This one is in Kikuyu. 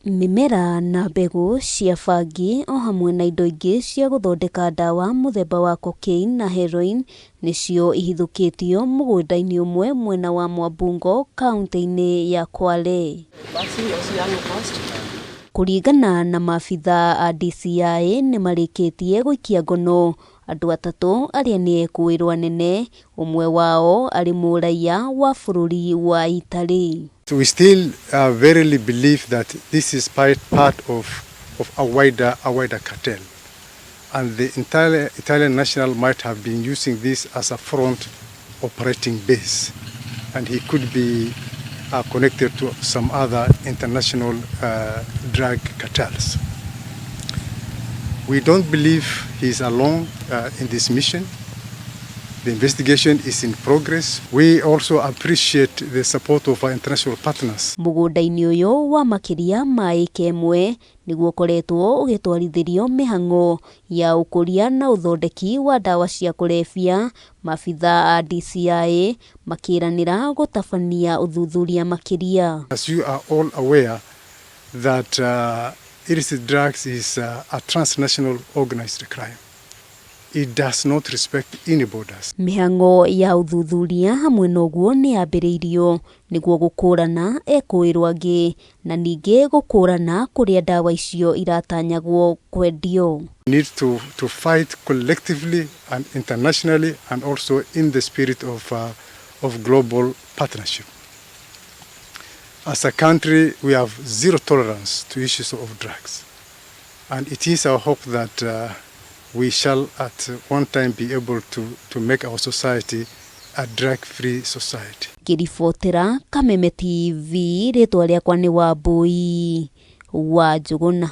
Mĩmera na mbegũ cia bangi o hamwe na indo ingĩ cia gũthondeka ndawa mũthemba wa cocaine na heroin nĩcio ihithũkĩtio mũgũnda-inĩ ũmwe mwena wa Mwabungo kaunti-inĩ ya Kwale. Kũringana na maabithaa a DCI nĩmarĩkĩtie gũikia ngono andũ atatũ arĩa nĩ ekũĩrwo anene, ũmwe wao arĩ mũraiya wa bũrũri wa Italy. So we still verily believe that this is part of a wider cartel. And the entire Italian national might have been using this as a front operating base. And he could be connected to some other international drug cartels. We don't believe he's alone in this mission. The investigation is in progress. We also appreciate the support of our international partners. Mũgũnda-inĩ ũyũ wa makĩria ma ĩka ĩmwe nĩguo ũkoretwo ũgĩtwarithĩrio mĩhang'o ya ũkũria na ũthondeki wa ndawa cia kũrebia, maabithaa a DCI makĩranĩra gũtabania ũthuthuria makĩria. As you are all aware that illicit drugs is a transnational organized crime. It does not respect any borders. Mĩhang'o ya ũthuthuria hamwe na ũguo nĩ yambĩrĩirio nĩguo gũkũrana ekũĩrwo angĩ na ningĩ gũkũrana kũrĩa ndawa icio iratanyagwo kwendio. We need to fight collectively and internationally and also in the spirit of global partnership. As a country, we have zero tolerance to issues of drugs. And it is our hope that we shall at one time be able to make our society a drug-free society. Ngĩribotera Kameme TV, rĩtwa rĩakwa nĩ Wambui wa Njũgũna.